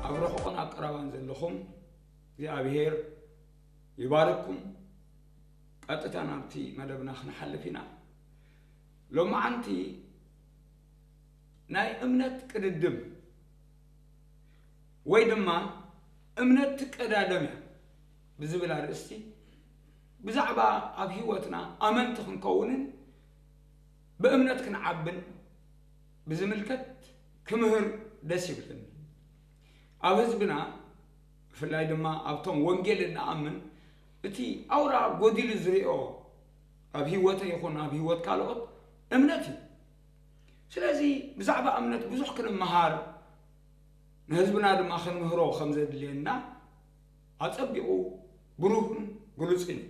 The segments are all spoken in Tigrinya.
ኣብ ርሑቕን ኣብ ቀረባን ዘለኹም እግዚኣብሔር ይባርኩም። ቀጥታ ናብቲ መደብና ክንሓልፍ ኢና። ሎማዓንቲ ናይ እምነት ቅድድም ወይ ድማ እምነት ትቀዳደም እያ ብዝብል ኣርእስቲ ብዛዕባ ኣብ ህይወትና ኣመንቲ ክንከውንን ብእምነት ክንዓብን ብዝምልከት ክምህር ደስ ይብለኒ። ኣብ ህዝብና ብፍላይ ድማ ኣብቶም ወንጌል እንኣምን እቲ ኣውራ ጎዲሉ ዝሪኦ ኣብ ህይወተ ይኹን ኣብ ህይወት ካልኦት እምነት እዩ። ስለዚ ብዛዕባ እምነት ብዙሕ ክንመሃር ንህዝብና ድማ ክንምህሮ ከም ዘድልየና ኣጸቢቑ ብሩህን ግሉጽን እዩ።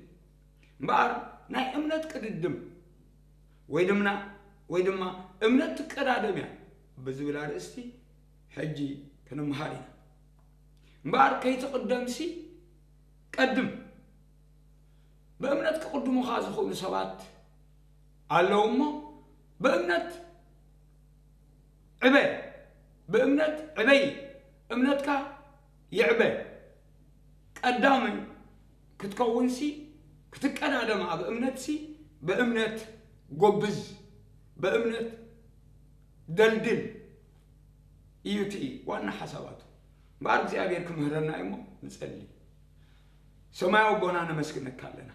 እምበኣር ናይ እምነት ቅድድም ወይ ድማ ወይ ድማ እምነት ትቀዳደም እያ ብዝብል ኣርእስቲ ሕጂ ክንምሃር ኢና። እምበኣር ከይትቕደምሲ ቀድም። ብእምነት ክቕድሙኻ ዝኽእሉ ሰባት ኣለዉ እሞ ብእምነት ዕበ፣ ብእምነት ዕበይ፣ እምነትካ ይዕበ። ቀዳምን ክትከውንሲ ክትቀዳደም ኣብ እምነትሲ ብእምነት ጎብዝ፣ ብእምነት ደልድል እዩ እቲ ዋና ሓሳባቱ። እምበኣር እግዚኣብሔር ክምህረና እዩ እሞ ንጸሊ። ሰማያዊ ኣቦና ነመስግነካ ኣለና።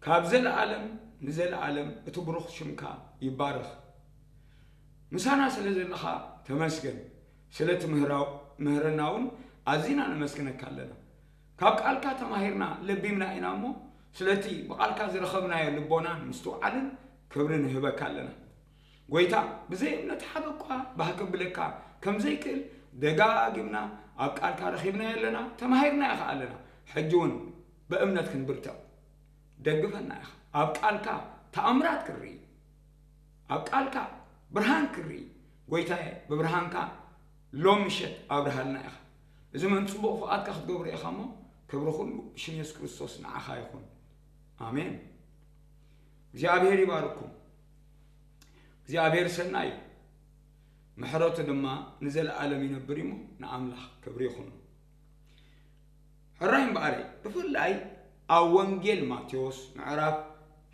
ካብ ዘለኣለም ንዘለኣለም እቲ ብሩኽ ሽምካ ይባረኽ። ምሳና ስለ ዘለኻ ተመስገን። ስለቲ ምህራው-፣ ምህረና እውን ኣዚና ነመስግነካ ኣለና። ካብ ቃልካ ተማሂርና ለቢምና ኢና እሞ ስለቲ ብቃልካ ዝረኸብናዮ ልቦናን ምስትውዓልን ክብሪ ንህበካ ኣለና። ጎይታ፣ ብዘይ እምነት ሓደ እኳ ባህ ከብለካ ከም ዘይክእል ደጋጊምና ኣብ ቃልካ ረኺብናዮ ኣለና፣ ተማሂርናዮ ኸኣ ኣለና። ሕጂ እውን ብእምነት ክንብርትዕ ደግፈና ኢኻ። ኣብ ቃልካ ተኣምራት ክርኢ፣ ኣብ ቃልካ ብርሃን ክርኢ፣ ጎይታየ፣ ብብርሃንካ ሎም ምሸት ኣብርሃልና ኢኻ። እዚ መን ጽቡቕ ፍቓድካ ክትገብሮ ኢኻ እሞ፣ ክብሪ ኩሉ ብሽም የሱስ ክርስቶስ ንዓኻ ይኹን። ኣሜን። እግዚኣብሔር ይባርኩም። እግዚኣብሔር ሰናይ እዩ፣ ምሕረቱ ድማ ንዘለኣለም ይነብር እዩ እሞ፣ ንኣምላኽ ክብሪ ይኹኑ። ሕራይ እምበኣረይ፣ ብፍላይ ኣብ ወንጌል ማቴዎስ ምዕራፍ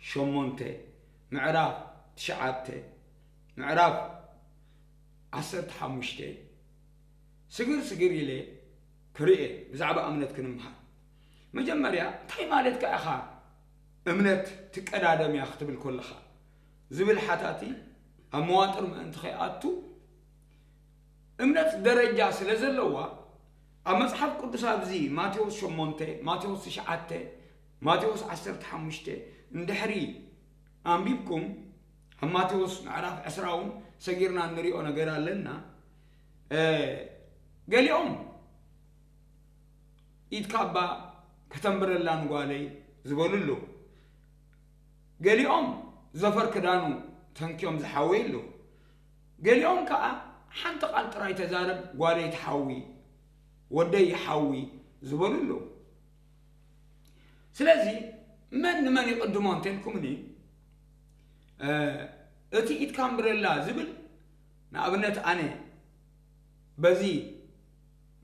ሸሞንተ፣ ምዕራፍ ትሽዓተ፣ ምዕራፍ ዓሰርተ ሓሙሽተ፣ ስግር ስግር ኢለ ክርኤ ብዛዕባ እምነት ክንምሃር። መጀመርያ፣ እንታይ ማለትካ ኢኻ እምነት ትቀዳደም እያ ክትብል ከለኻ? ዝብል ሓታቲ ኣብ መዋጥር ምእንቲ ከይኣቱ፣ እምነት ደረጃ ስለ ዘለዋ፣ ኣብ መጽሓፍ ቅዱስ ኣብዚ ማቴዎስ ሸሞንተ፣ ማቴዎስ ትሽዓተ፣ ማቴዎስ ዓሰርተ ሓሙሽተ እንድሕሪ ኣንቢብኩም፣ ኣብ ማቴዎስ ምዕራፍ ዕስራ እውን ሰጊርና እንሪኦ ነገር ኣለና። እ፣ ገሊኦም ኢድካ እባ ከተንብረላ ንጓለይ ዝበሉ ኣለዉ። ገሊኦም ዘፈር ክዳኑ ተንክዮም ዝሓወዩ ኣለዉ። ገሊኦም ከኣ ሓንቲ ቃል ጥራይ ተዛረብ፣ ጓለይ ትሓዊ፣ ወደይ ይሓዊ ዝበሉ ኣለዉ። ስለዚ መን ንመን ይቕድሞ እንተልኩምኒ፣ እ፣ እቲ ኢድካ ኣንብረላ ዝብል፣ ንኣብነት ኣነ በዚ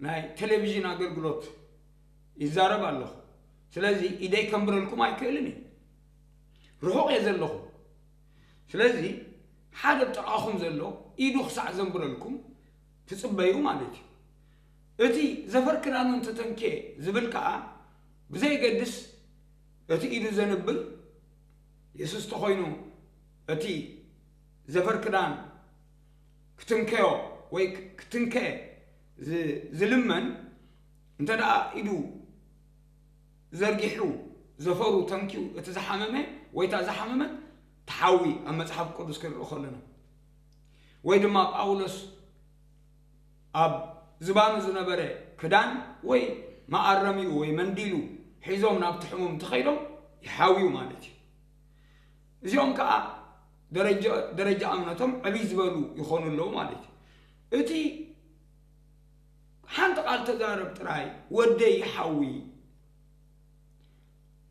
ናይ ቴሌቪዥን ኣገልግሎት ይዛረብ ኣለኹ። ስለዚ ኢደይ ከንብረልኩም ኣይክእልን እየ። ርሑቕ እየ ዘለኹ። ስለዚ ሓደ ብጥቓኹም ዘሎ ኢዱ ክሳዕ ዘንብረልኩም ትጽበዩ ማለት እዩ። እቲ ዘፈር ክዳኑ እንተተንክየ ዝብል ከኣ ብዘየገድስ እቲ ኢዱ ዘንብል የሱስ ተኾይኑ እቲ ዘፈር ክዳን ክትንከዮ ወይ ክትንከ ዝ-፣ ዝልመን እንተ ደኣ ኢዱ ዘርጊሑ ዘፈሩ ተንኪዩ እቲ ዝሓመመ ወይ እታ ዝሓመመት ትሓዊ ኣብ መጽሓፍ ቅዱስ ክንርኢ ከለና። ወይ ድማ ጳውሎስ ኣብ ዝባኑ ዝነበረ ክዳን ወይ መኣረሚኡ ወይ መንዲሉ ሒዞም ናብቲ ሕሙም እንተኸይዶም ይሓውዩ ማለት እዩ። እዚኦም ከኣ ደረጃ፣ ደረጃ እምነቶም ዕብይ ዝበሉ ይኾኑ ኣለዉ ማለት እዩ። እቲ ሓንቲ ቃል ተዛረብ ጥራይ ወደይ ይሓዊ፣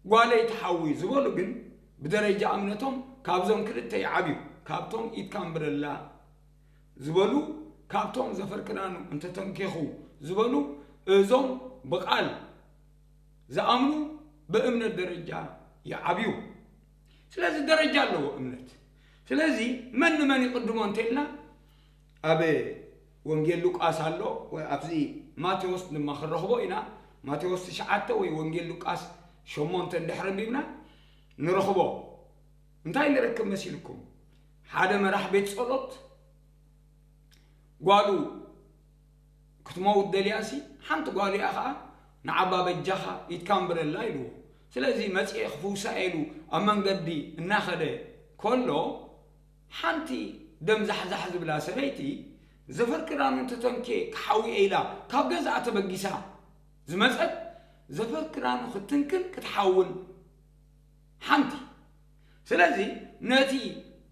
ጓለይ ትሓዊ ዝበሉ ግን ብደረጃ እምነቶም ካብዞም ክልተ ይዓብዩ፣ ካብቶም ኢድካ እምብረላ ዝበሉ ካብቶም ዘፈር ክዳኑ እንተተንኬኹ ዝበሉ፣ እዞም ብቓል ዝኣምኑ ብእምነት ደረጃ ይዓብዩ። ስለዚ ደረጃ ኣለዎ እምነት። ስለዚ መን ንመን ይቕድሞ እንተልና፣ ኣብ ወንጌል ሉቃስ ኣሎ፣ ወይ ኣብዚ ማቴዎስ ድማ ክንረኽቦ ኢና። ማቴዎስ ትሽዓተ ወይ ወንጌል ሉቃስ ሸሞንተ እንድሕር ኣንቢብና ንረኽቦ። እንታይ ንረክብ መሲልኩም? ሓደ መራሕ ቤት ጸሎት ጓሉ ክትመውት ደልያሲ፣ ሓንቲ ጓሉ እያ ኸዓ፣ ንዓባ በጃኻ ኢድካ እንብረላ ኢልዎ። ስለዚ መጺኤ ክፍውሳ ኢሉ ኣብ መንገዲ እናኸደ ከሎ፣ ሓንቲ ደም ዛሕዛሕ ዝብላ ሰበይቲ፣ ዘፈር ክዳኑ እንተተንኬ ክሓዊ እየ ኢላ ካብ ገዛኣ ተበጊሳ ዝመጸት፣ ዘፈር ክዳኑ ክትትንክን ክትሓውን ሓንቲ። ስለዚ ነቲ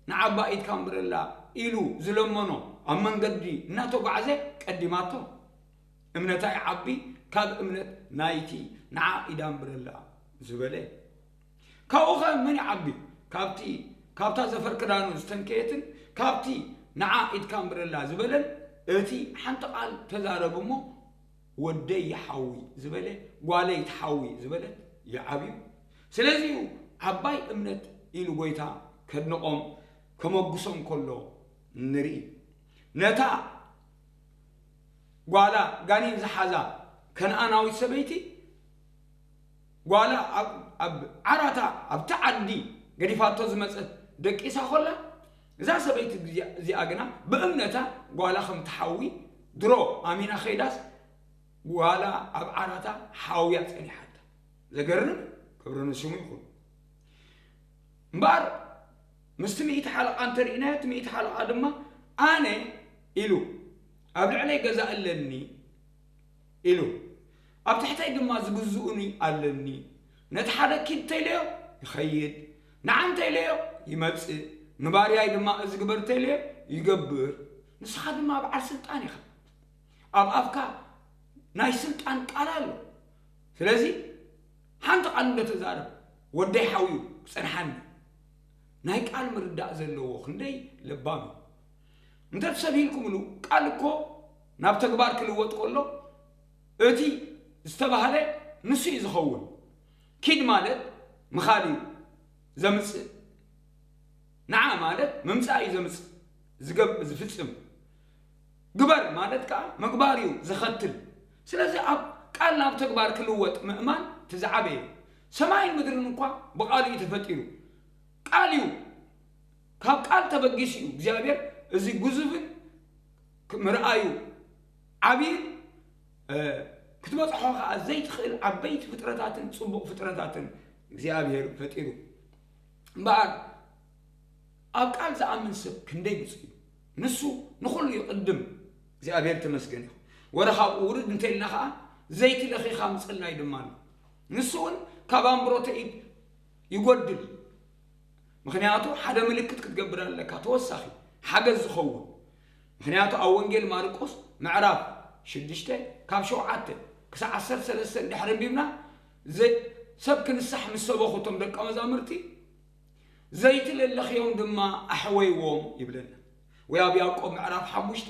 ንዓባ ኢድካ እንብረላ ኢሉ ዝለመኖ ኣብ መንገዲ እናተጓዕዘ ቀዲማቶ። እምነታ ይዓቢ ካብ እምነት ናይቲ ንዓ ኢዳ እንብረላ ዝበለ። ካብኡ ኸ መን ይዓቢ? ካብቲ፣ ካብታ ዘፈር ክዳኑ ዝተንከየትን ካብቲ ንዓ ኢድካ እንብረላ ዝበለን፣ እቲ ሓንቲ ቃል ተዛረብ እሞ ወደይ ይሓዊ ዝበለ፣ ጓለይ ትሓዊ ዝበለት ይዓብዩ። ስለዚ እዩ ዓባይ እምነት ኢሉ ጎይታ ከድንቖም ከመጉሶም ከሎ ንርኢ። ነታ ጓላ ጋኔን ዝሓዛ ከነኣናዊት ሰበይቲ፣ ጓላ ኣብ፣ ኣብ ዓራታ ኣብቲ ዓዲ ገዲፋቶ ዝመጸት ደቂሳ ኮላ፣ እዛ ሰበይቲ እዚኣ፣ እዚኣ ግና ብእምነታ ጓላ ከም ትሓዊ ድሮ ኣሚና ከይዳስ፣ ጓላ ኣብ ዓራታ ሓውያ ጸኒሓታ። ዘገርም፣ ክብሪ ንስሙ ይኹን። እምበኣር ምስቲ ሚእቲ ሓለቓ እንተርኢናዮ፣ እቲ ሚእቲ ሓለቓ ድማ ኣነ ኢሉ፣ ኣብ ልዕለይ ገዛ ኣለኒ ኢሉ፣ ኣብ ትሕተይ ድማ ዝግዝኡኒ ኣለኒ። ነቲ ሓደ ኪድ እንተኢለዮ ይኸይድ፣ ንዓ እንተኢለዮ ይመጽእ፣ ንባርያይ ድማ እዚ ግበር እንተኢለዮ ይገብር። ንስኻ ድማ በዓል ስልጣን ኢኻ። ኣብ ኣፍካ ናይ ስልጣን ቃል ኣሎ። ስለዚ ሓንቲ ቃል እንደ ተዛረብ ወደይ ሓውዩ ክጸንሓኒ። ናይ ቃል ምርዳእ ዘለዎ ክንደይ ለባም እዩ። እንተ ትሰብ ኢልኩምሉ፣ ቃል እኮ ናብ ተግባር ክልወጥ ከሎ እቲ ዝተባህለ ንሱ እዩ ዝኸውን። ኪድ ማለት ምኻድ እዩ ዘምጽእ። ንዓ ማለት ምምጻእ እዩ ዘምጽእ፣ ዝገብ-፣ ዝፍጽም። ግበር ማለት ከኣ ምግባር እዩ ዘኸትል። ስለዚ ኣብ ቃል ናብ ተግባር ክልወጥ ምእማን እቲ ዝዓበየ። ሰማይን ምድርን እኳ ብቃሉ እዩ ተፈጢሩ። ቃል እዩ። ካብ ቃል ተበጊሱ እዩ እግዚኣብሔር እዚ ግዙፍን ክ-፣ ምርኣዩ ዓብይን፣ እ፣ ክትበጽሖ ከኣ ዘይትኽእል ዓበይቲ ፍጥረታትን ጽቡቕ ፍጥረታትን እግዚኣብሔር ፈጢሩ። እምበኣር ኣብ ቃል ዝኣምን ሰብ ክንደይ ብፁዕ እዩ። ንሱ ንኹሉ ይቕድም። እግዚኣብሔር ተመስገን ይኹን። ወረ ካብኡ ውርድ እንተኢልና ከኣ ዘይቲ ለኺኻ ምጽላይ ድማ ኣሎ። ንሱ እውን ካብ ኣምብሮተ ኢድ ይጎድል። ምኽንያቱ ሓደ ምልክት ክትገብር ኣለካ፣ ተወሳኺ ሓገዝ ዝኸውን። ምኽንያቱ ኣብ ወንጌል ማርቆስ ምዕራፍ ሽዱሽተ ካብ ሸውዓተ ክሳዕ ዓሰርተ ሰለስተ እንድሕር ኣንቢብና፣ ዘ-፣ ሰብ ክንሳሕ ምስ ሰበኹ እቶም ደቀ መዛሙርቲ፣ ዘይቲ ለለኽዮም ድማ ኣሕወይዎም ይብለና። ወይ ኣብ ያዕቆብ ምዕራፍ ሓሙሽተ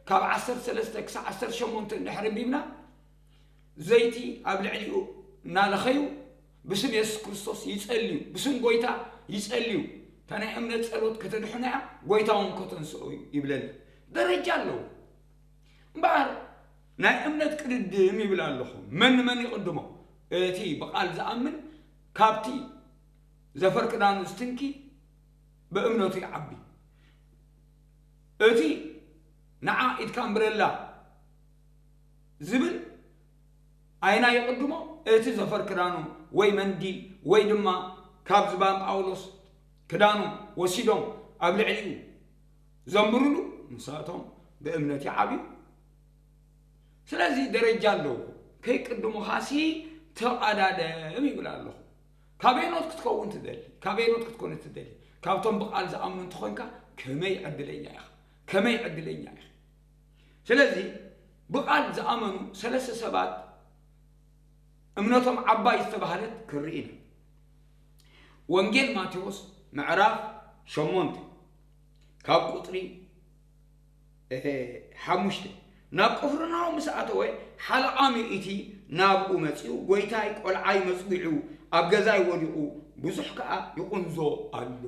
ካብ ዓሰርተ ሰለስተ ክሳዕ ዓሰርተ ሸሞንተ እንድሕር ኣንቢብና፣ ዘይቲ ኣብ ልዕሊኡ እናለኸዩ ብስም የሱስ ክርስቶስ ይጸልዩ፣ ብስም ጎይታ ይጸልዩ። እታ ናይ እምነት ጸሎት ከተድሕኖ እያ፣ ጎይታ እውን ከተንስኦ እዩ ይብለና። ደረጃ ኣለዎ። እምበኣር ናይ እምነት ቅድድም ይብል ኣለኹ። መን ንመን ይቕድሞ? እቲ ብቓል ዝኣምን ካብቲ ዘፈር ክዳኑ ዝትንኪ ብእምነቱ ይዓቢ። እቲ ንዓ ኢድካ እምብረላ ዝብል ኣይና ይቕድሞ፣ እቲ ዘፈር ክዳኑ ወይ መንዲል ወይ ድማ ካብ ዝባን ጳውሎስ ክዳኑ ወሲዶም ኣብ ልዕሊኡ ዘንብሩሉ፣ ንሳቶም ብእምነት ይዓብዩ። ስለዚ ደረጃ ኣለዎ። ከይቅድሙኻሲ ተቐዳደም ይብል ኣለኹ። ካበየኖት ክትከውን ትደሊ? ካበየኖት ክትኮን ትደሊ? ካብቶም ብቓል ዝኣምኑ እንተኾንካ ከመይ ዕድለኛ ኢኻ? ከመይ ዕድለኛ ኢኻ? ስለዚ ብቓል ዝኣመኑ ሰለስተ ሰባት እምነቶም ዓባይ ዝተባህለት ክንርኢ ኢና። ወንጌል ማቴዎስ ምዕራፍ ሸሞንተ ካብ ቁጽሪ ሓሙሽተ። ናብ ቅፍርናሆም ምስ ኣተወ፣ ሓለቓ ሚእቲ ናብኡ መጺኡ፣ "ጐይታይ፣ ቈልዓይ መጽዊዑ ኣብ ገዛይ ወዲቑ፣ ብዙሕ ከኣ ይቑንዞ ኣሎ።"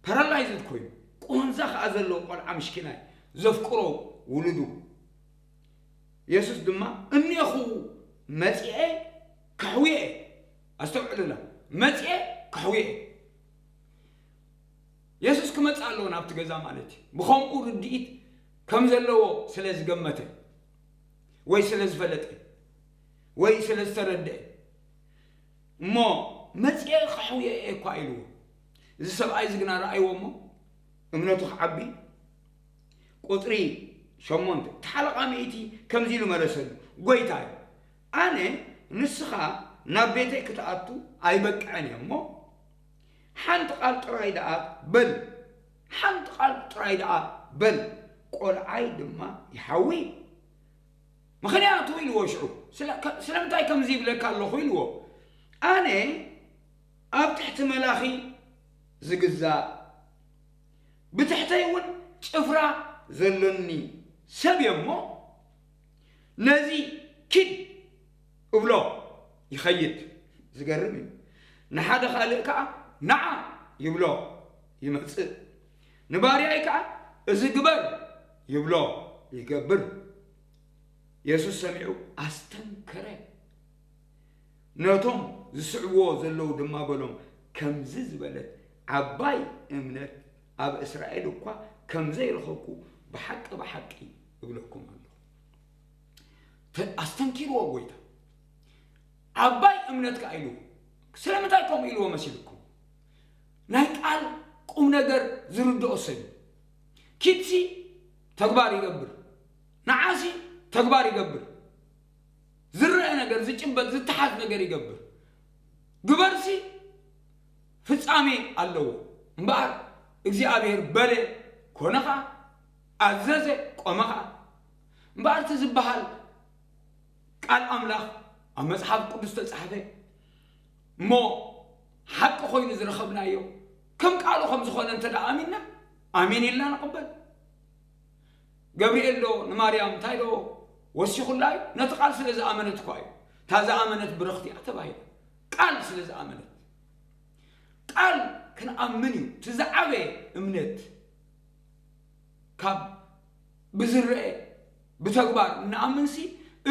ፓራላይዝድ ኮይኑ፣ ቁንዛ ከኣ ዘለዎ ቈልዓ፣ ምሽኪናይ፣ ዘፍቅሮ ውሉዱ። የሱስ ድማ፣ "እኔኹ መጺኤ ከሕውየ እየ።" ኣስተውዕሉላ፣ "መጺኤ ከሕውየ እየ።" የሱስ ክመጽእ ኣለዎ ናብቲ ገዛ ማለት እዩ። ብኸምኡ ርድኢት ከም ዘለዎ ስለ ዝገመተ፣ ወይ ስለ ዝፈለጠ፣ ወይ ስለ ዝተረድአ፣ እሞ፣ "መጺኤ ከሕውየ እየ" እኳ ኢልዎ። እዚ ሰብኣይ እዚ ግና ረኣይዎ እሞ፣ እምነቱ ክዓቢ፣ ቁጽሪ ሸሞንተ፣ እቲ ሓለቓ ሚእቲ ከምዚ ኢሉ መለሰሉ፣ "ጐይታይ፣ ኣነ ንስኻ ናብ ቤተይ ክትኣቱ ኣይበቅዕን እየ እሞ፣ ሓንቲ ቃል ጥራይ ደኣ በል፣ ሓንቲ ቃል ጥራይ ደኣ በል፣ ቈልዓይ ድማ ይሓዊ።" ምኽንያቱ ኢልዎ ሽዑ፣ ስለ-፣ ከ-፣ ስለምንታይ ከምዚ ይብለካ ኣለኹ ኢልዎ፣ ኣነ ኣብ ትሕቲ መላኺ ዝግዛእ፣ ብትሕተይ እውን ጭፍራ ዘሎኒ ሰብ እየ እሞ፣ ነዚ ኪድ እብሎ ይኸይድ። ዝገርም እዩ። ንሓደ ካልእ ከኣ ንዓ ይብሎ ይመጽእ። ንባርያይ ከኣ እዚ ግበር ይብሎ ይገብር። የሱስ ሰሚዑ ኣስተንከረ። ነቶም ዝስዕብዎ ዘለዉ ድማ በሎም፣ "ከምዚ ዝበለት ዓባይ እምነት ኣብ እስራኤል እኳ ከም ዘይረኸብኩ ብሓቂ ብሓቂ እብለኩም ኣለኹ።" ተ-፣ ኣስተንኪርዎ ጐይታ። ዓባይ እምነት ከኣ ኢልዎ። ስለምንታይ ከምኡ ኢልዎ መሲልኩም? ናይ ቃል ቁም ነገር ዝርድኦ ሰብ እዩ። ኪድሲ ተግባር ይገብር፣ ንዓሲ ተግባር ይገብር። ዝረአ ነገር፣ ዝጭበጥ፣ ዝተሓዝ ነገር ይገብር። ግበርሲ ፍጻሜ ኣለዎ። እምበኣር እግዚኣብሔር በለ፣ ኮነ ኸኣ፣ ኣዘዘ፣ ቆመ ኸኣ። እምበኣር እቲ ዝበሃል ቃል ኣምላኽ ኣብ መጽሓፍ ቅዱስ ተጻሕፈ እሞ ሓቂ ኮይኑ ዝረኸብናዮ፣ ከም ቃሉ ከም ዝኾነ እንተ ደኣ ኣሚንና፣ ኣሜን ኢልና ንቕበል። ገብርኤል ዶ ንማርያም እንታይ ዶ ወሲኹላ እዩ? ነቲ ቃል ስለ ዝኣመነት እኳ እዩ። እታ ዝኣመነት ብርኽቲ እያ ተባሂላ። ቃል ስለ ዝኣመነት። ቃል ክንኣምን እዩ። እቲ ዝዓበየ እምነት ካብ ብዝረአ ብተግባር እንኣምንሲ፣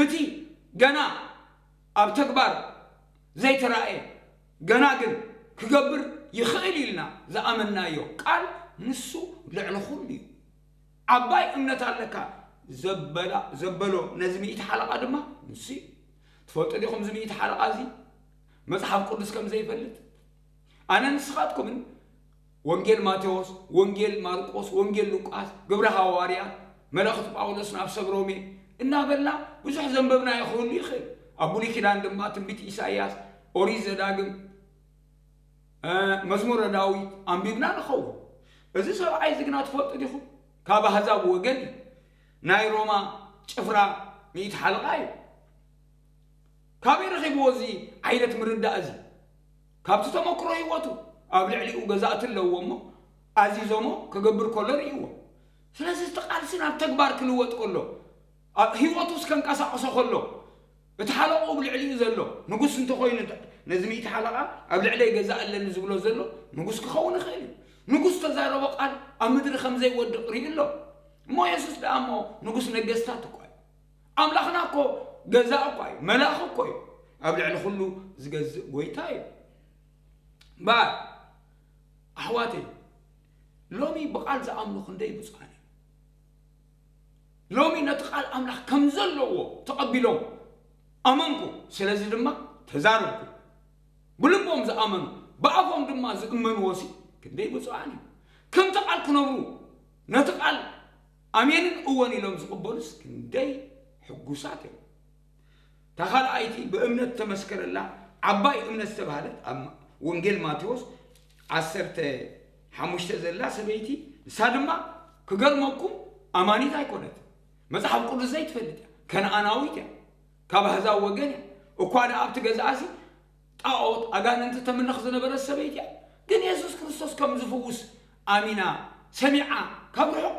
እቲ ገና ኣብ ተግባር ዘይተራእየ፣ ገና ግን ክገብር ይኽእል ኢልና ዝኣመንናዮ ቃል፣ ንሱ ልዕሊ ኩሉ እዩ። ዓባይ እምነት ኣለካ ዘበላ-፣ ዘበሎ ነዚ ሚእቲ ሓለቓ ድማ ንሱ እዩ። ትፈልጡ ዲኹም እዚ ሚእቲ ሓለቓ እዚ መጽሓፍ ቅዱስ ከም ዘይፈልጥ? ኣነ ንስኻትኩምን ወንጌል ማቴዎስ፣ ወንጌል ማርቆስ፣ ወንጌል ሉቃስ፣ ግብረ ሃዋርያት፣ መልእኽቲ ጳውሎስ ናብ ሰብ ሮሜ እናበልና ብዙሕ ዘንበብናዮ ክህሉ ይኽእል። ኣብ ብሉይ ኪዳን ድማ ትንቢት ኢሳይያስ፣ ኦሪት ዘዳግም፣ እ፣ መዝሙረ ዳዊት ኣንቢብና ንኸውን። እዚ ሰብኣይ እዚ ግና ትፈልጡ ዲኹም? ካብ ኣህዛብ ወገን እዩ። ናይ ሮማ ጭፍራ ሚእቲ ሓለቓ እዩ። ካበይ ረኺብዎ እዚ ዓይነት ምርዳእ እዚ? ካብቲ ተመክሮ ህይወቱ። ኣብ ልዕሊኡ ገዛእቲ ኣለዎ እሞ፣ ኣዚዞሞ ክገብር ከሎ ርእይዎ። ስለዚ እቲ ቃልሲ ናብ ተግባር ክልወጥ ከሎ፣ ኣብ ህይወቱ እስከንቀሳቕሶ ከሎ፣ እቲ ሓለቕኡ ኣብ ልዕሊኡ ዘሎ ንጉስ እንተኾይኑ፣ ነዚ ሚእቲ ሓለቓ ኣብ ልዕለይ ገዛእ ኣለኒ ዝብሎ ዘሎ ንጉስ ክኸውን ይኽእል እዩ። ንጉስ ዝተዛረቦ ቃል ኣብ ምድሪ ከም ዘይወድቕ ርእዩ ኣሎ። እሞ የሱስ ደኣ እሞ ንጉስ ነገስታት እኳ እዩ። ኣምላኽና እኮ ገዛእ እኳ እዩ፣ መልኣኽ እኮ እዩ። ኣብ ልዕሊ ኩሉ ዝገዝእ ጐይታ እዩ። እምበኣር ኣሕዋተይ፣ ሎሚ ብቓል ዝኣምኑ ክንደይ ብፁዓን እዮም። ሎሚ ነቲ ቃል ኣምላኽ ከም ዘለዎ ተቐቢሎም፣ "ኣመንኩ፣ ስለዚ ድማ ተዛረብኩ" ብልቦም ዝኣመኑ፣ ብኣፎም ድማ ዝእመንዎ ሲ ክንደይ ብፁዓን እዮም። ከምቲ ቃል ክነብሩ፣ ነቲ ቃል ኣሜንን እወን ኢሎም ዝቕበሉስ ክንደይ ሕጉሳት እዮም። እታ ካልኣይቲ ብእምነት ተመስከረላ ዓባይ እምነት ዝተባህለት ኣብ ወንጌል ማቴዎስ ዓሰርተ ሓሙሽተ ዘላ ሰበይቲ፣ ንሳ ድማ ክገርመኩም ኣማኒት ኣይኮነትን። መጽሓፍ ቅዱስ ዘይትፈልጥ እያ። ከነኣናዊት እያ። ካብ ኣህዛብ ወገን እያ። እኳ ደኣ ኣብቲ ገዛኣሲ ጣኦት ኣጋንንቲ ተምልኽ ዝነበረት ሰበይቲ እያ። ግን የሱስ ክርስቶስ ከም ዝፍውስ ኣሚና፣ ሰሚዓ፣ ካብ ርሑቕ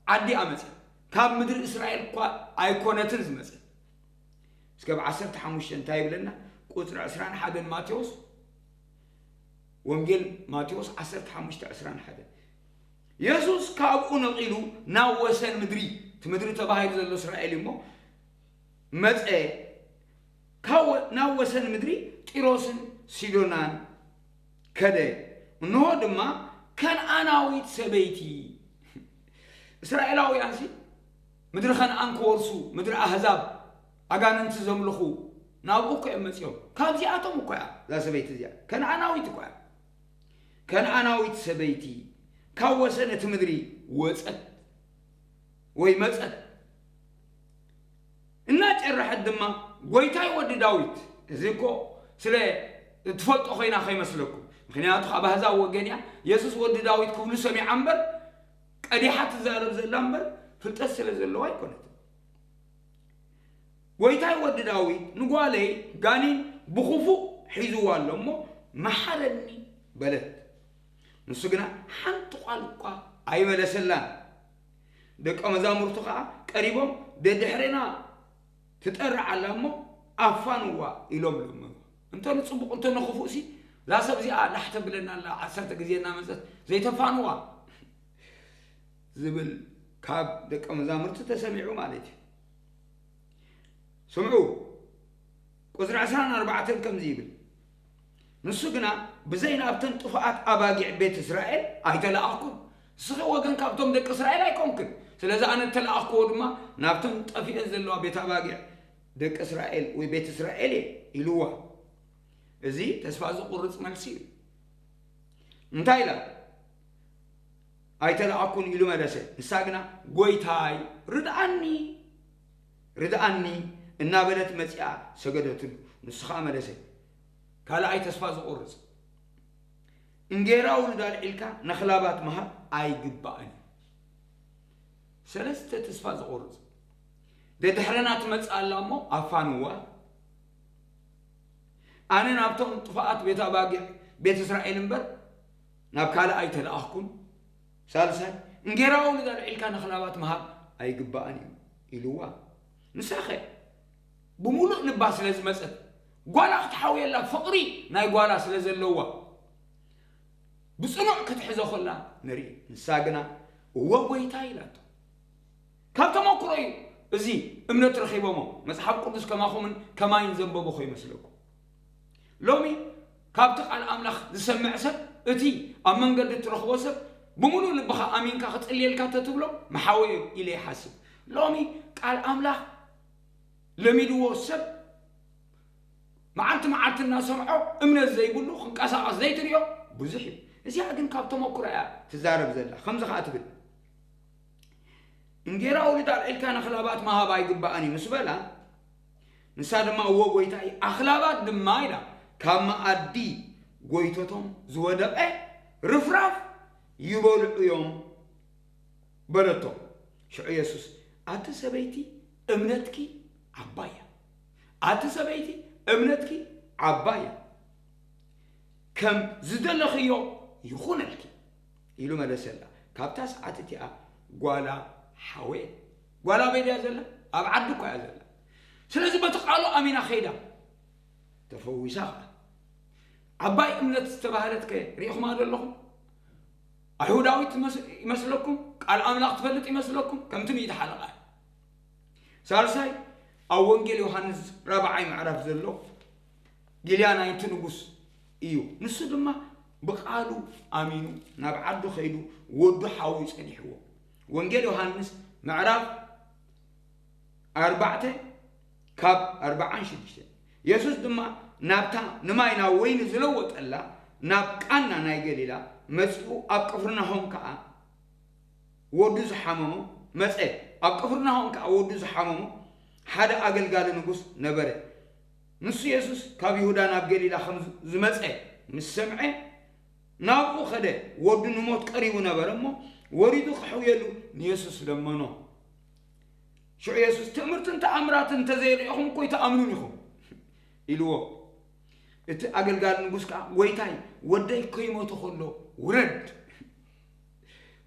ዓዲ እያ መፅያ። ካብ ምድሪ እስራኤል እኳ ኣይኮነትን ዝመፀት። እስከ ብ ዓሰርተ ሓሙሽተ እንታይ ይብለና? ቁፅሪ ዕስራን ሓደን ማቴዎስ፣ ወንጌል ማቴዎስ ዓሰርተ ሓሙሽተ ዕስራን ሓደን። የሱስ ካብኡ ነቒሉ ናብ ወሰን ምድሪ፣ እቲ ምድሪ ተባሂሉ ዘሎ እስራኤል እዩ እሞ፣ መፀ። ካብ ወ- ናብ ወሰን ምድሪ ጢሮስን ሲዶናን ከደ። እንሆ ድማ ከነኣናዊት ሰበይቲ፣ እስራኤላውያንሲ ምድሪ ከነኣን ክወርሱ፣ ምድሪ ኣህዛብ፣ ኣጋንንቲ ዘምልኹ፣ ናብኡ እኮ እዮም መፂኦም። ካብዚኣቶም እኮ እያ እዛ ሰበይቲ እዚኣ፣ ከነኣናዊት እኮ እያ። ከነኣናዊት ሰበይቲ ካብ ወሰን እቲ ምድሪ ወፀት ወይ መፀት። እናጨረሐት ድማ፣ ጎይታይ ወዲ ዳዊት፣ እዚ እኮ ስለ እትፈልጦ ኮይና ከይመስለኩም፣ ምክንያቱ ካብ ኣህዛብ ወገን እያ። የሱስ ወዲ ዳዊት ክብሉ ሰሚዓ እምበር፣ ቀዲሓ ትዛረብ ዘላ እምበር፣ ፍልጠት ስለ ዘለዋ ኣይኮነትን። ጎይታይ ወዲ ዳዊት፣ ንጓለይ ጋኒን ብኽፉእ ሒዝዋ ኣሎ እሞ፣ መሓረኒ በለት። ንሱ ግና ሓንቲ ቃል እኳ ኣይመለሰላን። ደቀ መዛሙርቱ ኸዓ ቀሪቦም፣ ደድሕሬና ትጠርዕ ኣላ እሞ ኣፋንዋ ኢሎም ለመኑ። እንተ ንጽቡቕ እንተ ንኽፉእ ሲ፣ እዛ ሰብ እዚኣ ላሕ ተብለና ኣላ፣ ዓሰርተ ግዜ እናመጸት ዘይተፋንዋ ዝብል ካብ ደቀ መዛሙርቲ ተሰሚዑ ማለት እዩ። ስምዑ፣ ቁጽሪ ዕስራን ኣርባዕተን ከምዚ ይብል፣ ንሱ ግና ብዘይ ናብተን ጥፉኣት ኣባጊዕ ቤት እስራኤል ኣይተለኣኽኩን። ንስኺ ወገን ካብቶም ደቂ እስራኤል ኣይኮንክን። ስለዚ ኣነ እተለኣኽክዎ ድማ ናብተን ጠፊአን ዘለዋ ቤት ኣባጊዕ ደቂ እስራኤል ወይ ቤት እስራኤል እየ ኢልዋ። እዚ ተስፋ ዝቑርጽ መልሲ እዩ። እንታይ ኢላ? ኣይተለኣኩን ኢሉ መለሰ። ንሳ ግና ጎይታይ ርድኣኒ ርድኣኒ እናበለት መጺኣ ሰገደትሉ። ንሱ ኸኣ መለሰ፣ ካልኣይ ተስፋ ዝቑርጽ፣ እንጌራ ውሉድ ኣልዒልካ ነኽላባት ምሃብ ኣይግባእን እዩ። ሰለስተ ተስፋ ዝቑርጽ፣ ደድሕረና ትመጽእ ኣላ እሞ ኣፋንዋ። ኣነ ናብቶም ጥፉኣት ቤት ኣባጊዕ ቤት እስራኤል እምበር ናብ ካልእ ኣይተለኣኽኩን። ሳልሳይ፣ እንጌራ ውሉድ ኣልዒልካ ንኽላባት ምሃብ ኣይግባእን እዩ ኢልዋ። ንሳኸ ብምሉእ ልባ ስለ ዝመጸት፣ ጓላ ክትሓውየላ ፍቕሪ ናይ ጓላ ስለ ዘለዋ፣ ብጽኑዕ ክትሕዞ ከላ ንርኢ። ንሳ ግና እወ ጎይታ ኢላቶ። ካብ ተመክሮ እዩ እዚ እምነት ረኺቦሞ። መጽሓፍ ቅዱስ ከማኹምን ከማይን ዘንበቡ ከይመስለኩም። ሎሚ ካብቲ ቃል ኣምላኽ ዝሰምዕ ሰብ፣ እቲ ኣብ መንገዲ እትረኽቦ ሰብ፣ ብምሉእ ልብኻ ኣሚንካ ክጽልየልካ ተትብሎ፣ መሓወዮ ኢለ ይሓስብ። ሎሚ ቃል ኣምላኽ ለሚድዎ ሰብ፣ መዓልቲ መዓልቲ እናሰምዖ እምነት ዘይብሉ፣ ክንቀሳቐስ ዘይትሪኦ ብዙሕ እዩ። እዚኣ ግን ካብ ተመክሮ እያ ትዛረብ ዘላ። ከምዚ ኸኣ ትብል፣ እንጌራ ውሉድ ኣልዒልካ ንኽላባት ምሃብ ኣይግባእን እዩ ምስ በላ፣ ንሳ ድማ እወ ጎይታይ፣ ኣኽላባት ድማ ኢላ ካብ መኣዲ ጎይተቶም ዝወደቐ ርፍራፍ ይበልዑ እዮም በለቶ። ሽዑ የሱስ፣ ኣቲ ሰበይቲ፣ እምነትኪ ዓባይ እያ። ኣቲ ሰበይቲ፣ እምነትኪ ዓባይ እያ። ከም ዝደለኽዮ ይኹነልኪ ኢሉ መለሰላ። ካብታ ሰዓት እቲኣ ጓላ ሓወየ። ጓላ ኣበይ ድያ ዘላ? ኣብ ዓዲ እኳ እያ ዘላ። ስለዚ በቲ ቃሉ ኣሚና ኸይዳ ተፈዊሳ ኸዓ። ዓባይ እምነት ዝተባህለት ከ ርኢኹማ ዶ ኣለኹም? ኣይሁዳዊት ትመስ- ይመስለኩም? ቃል ኣምላኽ ትፈልጥ ይመስለኩም? ከምቲ ሚእቲ ሓለቓ። ሳልሳይ፣ ኣብ ወንጌል ዮሃንስ ራብዓይ ምዕራፍ ዘሎ ጊልያ ናይቲ ንጉስ እዩ። ንሱ ድማ ብቓሉ ኣሚኑ ናብ ዓዱ ኸይዱ ወዱ ሓውዩ ጸኒሕዎ። ወንጌል ዮሃንስ ምዕራፍ ኣርባዕተ ካብ ኣርባዓን ሽዱሽተን። የሱስ ድማ ናብታ ንማይ ናብ ወይኒ ዝለወጠላ ናብ ቃና ናይ ገሊላ መጺኡ፣ ኣብ ቅፍርናሆም ከኣ ወዱ ዝሓመሞ መጸ። ኣብ ቅፍርናሆም ከኣ ወዱ ዝሓመሞ ሓደ ኣገልጋሊ ንጉስ ነበረ። ንሱ የሱስ ካብ ይሁዳ ናብ ገሊላ ከም ዝመጸ ምስ ሰምዐ፣ ናብኡ ኸደ። ወዱ ንሞት ቀሪቡ ነበረ እሞ፣ ወሪዱ ክሕውየሉ ንየሱስ ለመኖ። ሽዑ የሱስ፣ ትእምርትን ተኣምራትን እንተዘይርኢኹም እኮ ኣይትኣምኑን ኢኹም ኢልዎ። እቲ ኣገልጋሊ ንጉስ ከኣ፣ ጎይታይ፣ ወደይ ከይሞተ ኸሎ ውረድ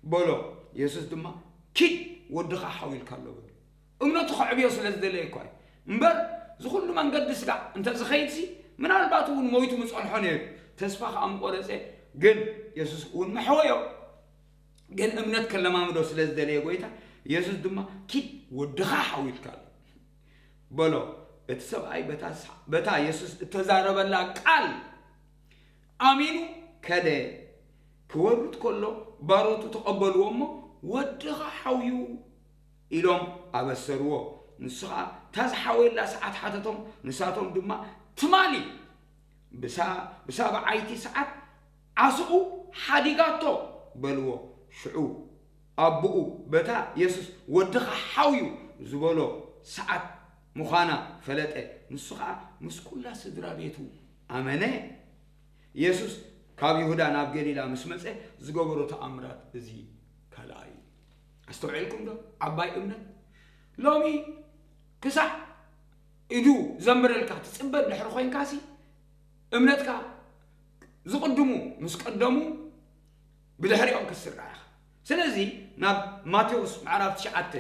በሎ። የሱስ ድማ፣ ኪድ ወድኻ ሓው ኢልካ ኣሎ በሉ። እምነቱ ከዕብዮ ስለ ዝደለየ እኳ እዩ እምበር፣ ዝኹሉ መንገዲ ስጋዕ እንተ ዝኸይድሲ፣ ምናልባት እውን ሞይቱ ምጸንሖ ነይሩ። ተስፋ ከኣ ምቆረጸ፣ ግን የሱስ እውን መሕወዮ። ግን እምነት ከለማምዶ ስለ ዝደለየ ጎይታ የሱስ ድማ፣ ኪድ ወድኻ ሓው ኢልካ ኣሎ በሎ። እቲ ሰብኣይ በታ ሳ-፣ በታ የሱስ እተዛረበላ ቃል ኣሚኑ ከደ። ክወርድ ከሎ ባሮቱ ተቐበልዎ እሞ፣ ወድኻ ሓውዩ ኢሎም ኣበሰርዎ። ንሱ ኸኣ እታ ዝሓወየላ ሰዓት ሓተቶም። ንሳቶም ድማ፣ ትማሊ ብሳ-፣ ብሳብዓይቲ ሰዓት ዓስኡ ሓዲጋቶ በልዎ። ሽዑ ኣቦኡ በታ የሱስ ወድኻ ሓውዩ ዝበሎ ሰዓት ምዃና ፈለጠ። ንሱ ኸኣ ምስ ኩላ ስድራ ቤቱ ኣመነ። የሱስ ካብ ይሁዳ ናብ ገሊላ ምስ መጸ ዝገበሮ ተኣምራት እዚ ካልኣይ እዩ። ኣስተውዒልኩም ዶ? ዓባይ እምነት። ሎሚ ክሳዕ ኢዱ ዘንብረልካ ትጽበ እንድሕር ኮይንካሲ፣ እምነትካ ዝቕድሙ ምስ ቀደሙ ብድሕሪኦም ክትስራዕ ኢኻ። ስለዚ ናብ ማቴዎስ ምዕራፍ ትሽዓተ፣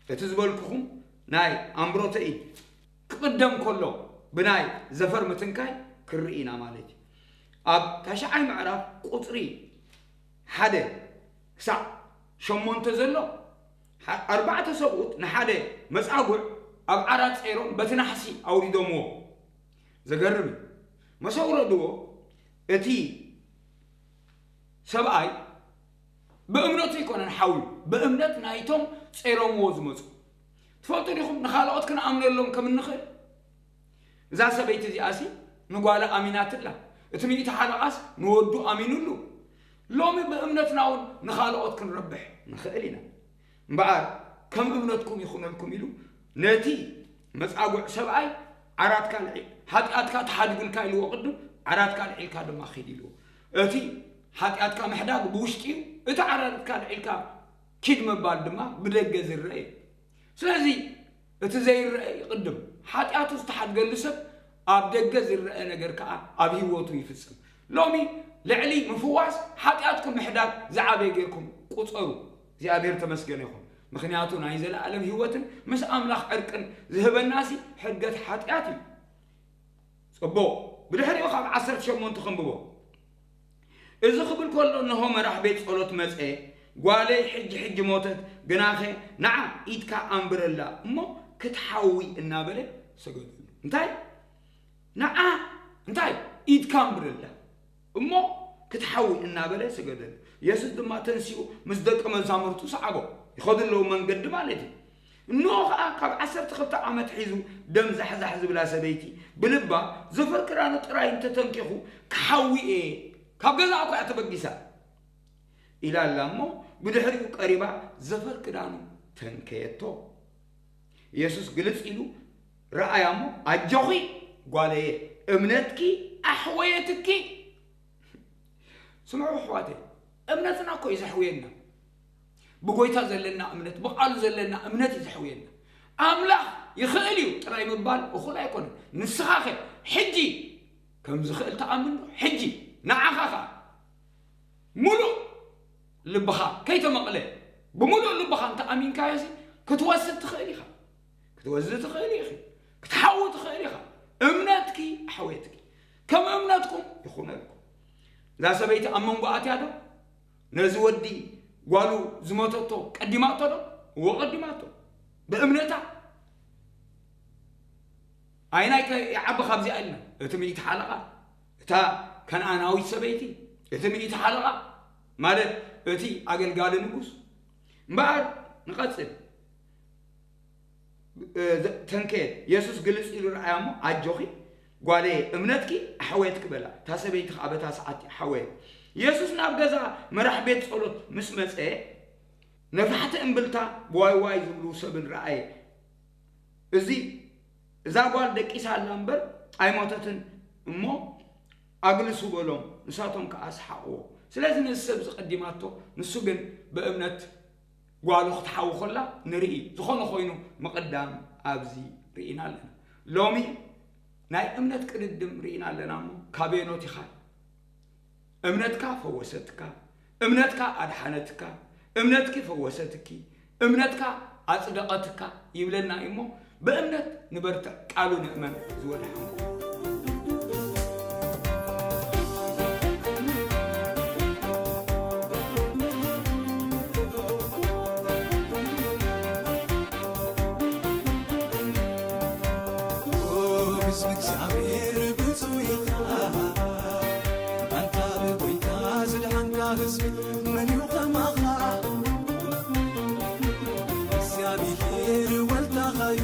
እቲ ዝበልኩኹም ናይ ኣምብሮተ ኢድ ክቕደም ከሎ ብናይ ዘፈር ምትንካይ ክርኢ ኢና ማለት እዩ። ኣብ ታሽዓይ ምዕራፍ ቁጽሪ ሓደ ክሳዕ ሸሞንተ ዘሎ፣ ሓ-፣ ኣርባዕተ ሰብኡት ንሓደ መጻጉዕ ኣብ ዓራት ጸይሮም በቲ ናሕሲ ኣውሪዶምዎ። ዘገርም እዩ። መስ ኣውረድዎ፣ እቲ ሰብኣይ ብእምነቱ ኣይኮነን ሓውዩ፣ ብእምነት ናይቶም ጸይሮምዎ ዝመጹ። ትፈልጡ ዲኹም ንኻልኦት ክንኣምነሎም ከም እንኽእል? እዛ ሰበይቲ እዚኣሲ ንጓላ ኣሚናትላ፣ እቲ ሚእቲ ሓለቓስ ንወዱ ኣሚኑሉ። ሎሚ ብእምነትና እውን ንኻልኦት ክንረብሕ ንኽእል ኢና። እምበኣር ከም እምነትኩም ይኹነልኩም ኢሉ ነቲ መጻጉዕ ሰብኣይ ዓራትካ ልዒ-፣ ሓጢኣትካ ተሓድጉልካ ኢልዎ ቅድም፣ ዓራትካ ልዒልካ ድማ ኪድ ኢልዎ። እቲ ሓጢኣትካ ምሕዳግ ብውሽጢ እዩ፣ እቲ ዓራትካ ልዒልካ ኪድ ምባል ድማ ብደገ ዝረአ እዩ። ስለዚ እቲ ዘይረአ ይቕድም። ሓጢኣቱ ዝተሓድገሉ ሰብ ኣብ ደገ ዝረአ ነገር ከኣ ኣብ ህይወቱ ይፍጽም። ሎሚ ልዕሊ ምፍዋስ ሓጢኣትኩም ምሕዳግ ዝዓበየ ጌርኩም ቁጸሩ። እግዚኣብሔር ተመስገነ ይኹን። ምኽንያቱ ናይ ዘለኣለም ህይወትን ምስ ኣምላኽ ዕርቅን ዝህበናሲ ሕድገት ሓጢኣት እዩ። ጽቡቕ። ብድሕሪኡ ካብ ዓሰርተ ሸሞንተ ከንብቦ። እዚ ክብል ከሎ፣ እንሆ መራሕ ቤት ጸሎት መጸ፣ ጓለይ ሕጂ ሕጂ ሞተት፣ ግናኸ ንዓ ኢድካ ኣንብረላ እሞ ክትሓዊ እናበለ ሰገደሉ። እንታይ? ንዓ እንታይ? ኢድካ ኣንብረላ እሞ ክትሓዊ እናበለ ሰገደሉ። የሱስ ድማ ተንሲኡ ምስ ደቀ መዛሙርቱ ሰዓቦ። ይኸዱ ኣለዉ መንገዲ ማለት እዩ። እንሆ ኸኣ ካብ ዓሰርተ ክልተ ዓመት ሒዙ ደም ዛሕዛሕ ዝብላ ሰበይቲ ብልባ፣ ዘፈር ክዳኑ ጥራይ እንተተንኪኹ ክሓዊ እየ፣ ካብ ገዛኣ እኮ እያ ተበጊሳ ኢላ ኣላ እሞ፣ ብድሕሪኡ ቀሪባ ዘፈር ክዳኑ ተንከየቶ። የሱስ ግልጽ ኢሉ ረኣያ እሞ፣ ኣጆኺ ጓለየ፣ እምነትኪ ኣሕወየትኪ። ስምዑ ኣሕዋተይ፣ እምነትና እኮ እዩ ዘሕውየና። ብጎይታ ዘለና እምነት፣ ብቓሉ ዘለና እምነት እዩ ዘሕውየና። ኣምላኽ ይኽእል እዩ ጥራይ ምባል እኹል ኣይኮነን። ንስኻኸ ሕጂ ከም ዝኽእል ትኣምን ዶ? ሕጂ ንዓኻ ኸኣ ምሉእ ልብኻ ከይተመቕለ ብምሉእ ልብኻ እንተ ኣሚንካዮሲ ክትወስድ ትኽእል ኢኻ። ክትወስድ ትኽእል ኢኺ። ክትሓዊ ትኽእል ኢኻ። እምነትኪ ኣሕወየትኪ። ከም እምነትኩም ይኹነልኩም። እዛ ሰበይቲ ኣብ መንጎ ኣትያ ዶ? ነዚ ወዲ ጓሉ ዝሞተቶ ቀዲማቶ ዶ? እዎ ቀዲማቶ። ብእምነታ። ኣይናይ ከ ይዓቢ ካብዚኣ ኢልና። እቲ ሚእቲ ሓለቓ፣ እታ ከነኣናዊት ሰበይቲ፣ እቲ ሚእቲ ሓለቓ፣ ማለት እቲ ኣገልጋሊ ንጉስ። እምበኣር ንቐጽል። እ፣ ዘ-፣ ተንከየት። የሱስ ግልጽ ኢሉ ረኣያ እሞ፣ ኣጆኺ ጓለየ፣ እምነትኪ ኣሕወየትኪ በላ። እታ ሰበይቲ ኸኣ በታ ሰዓት ሓወየት። የሱስ ናብ ገዛ መራሕ ቤት ጸሎት ምስ መጸ፣ ነፋሕቲ እምብልታ ብዋይ ዋይ ዝብሉ ሰብን ረኣየ። እዚ፣ እዛ ጓል ደቂሳ ኣላ እምበር ኣይሞተትን እሞ ኣግልሱ በሎም፣ ንሳቶም ከኣ ሰሓቕዎ። ስለዚ ነዚ ሰብ እዚ ቀዲማቶ፣ ንሱ ግን ብእምነት ጓሉ ክትሓዊ ከላ ንርኢ። ዝኾነ ኮይኑ ምቕዳም ኣብዚ ርኢና ኣለና። ሎሚ ናይ እምነት ቅድድም ርኢና ኣለና እሞ ካበየኖት ኢኻ? እምነትካ ፈወሰትካ፣ እምነትካ ኣድሓነትካ፣ እምነትኪ ፈወሰትኪ፣ እምነትካ ኣጽደቐትካ ይብለና እዩ እሞ፣ ብእምነት ንበርትዕ፣ ቃሉ ንእመን። ዝወድሓንኩም ህዝቢ እግዚኣብሔር ብፁዕ ኢኻ። ኣንታ ብጎይታ ዝድሓንካ ህዝቢ መን እዩ ከማኻ? እግዚኣብሔር ወልዳኻዩ።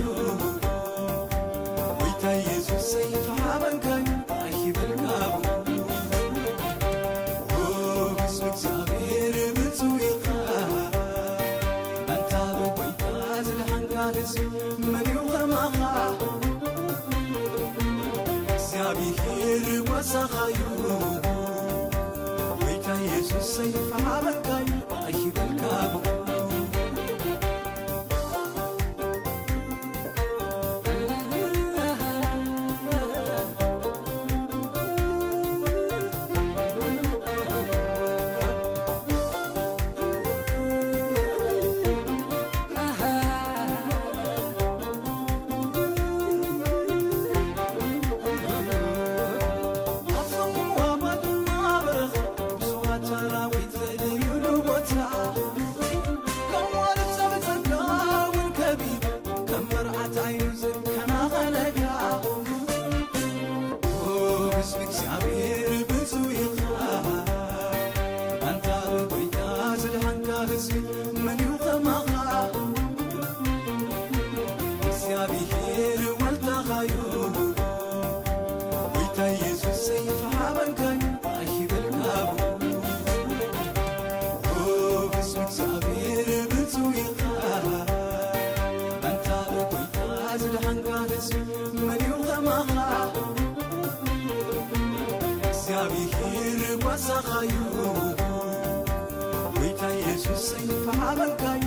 ጎይታ ኢየሱሰይ ተሓበንካዩ ኣይበልካ። ህዝቢ እግዚኣብሔር ብፁዕ ኢኻ። ኣንታ ብጎይታ ዝድሓንካ ህዝቢ መን እዩ ከማኻ? እግዚኣብሔር ጓሳኻዩ። ጎይታ ኢየሱሰይ ተሓበንካዩ ኣይበልካ። እግዚኣብሔር ወልዳኻዩ። ጎይታ ኢየሱሰይ ተሓበንካዩ ኣይበልካ። ህዝቢ እግዚኣብሔር ብፁዕ ኢኻ። ኣንታ ብጎይታ ዝደሓንካ ህዝቢ መን እዩ ከማኻ? እግዚኣብሔር ጓሳኻዩ። ጎይታ ኢየሱሰይ ተሓበንካዩ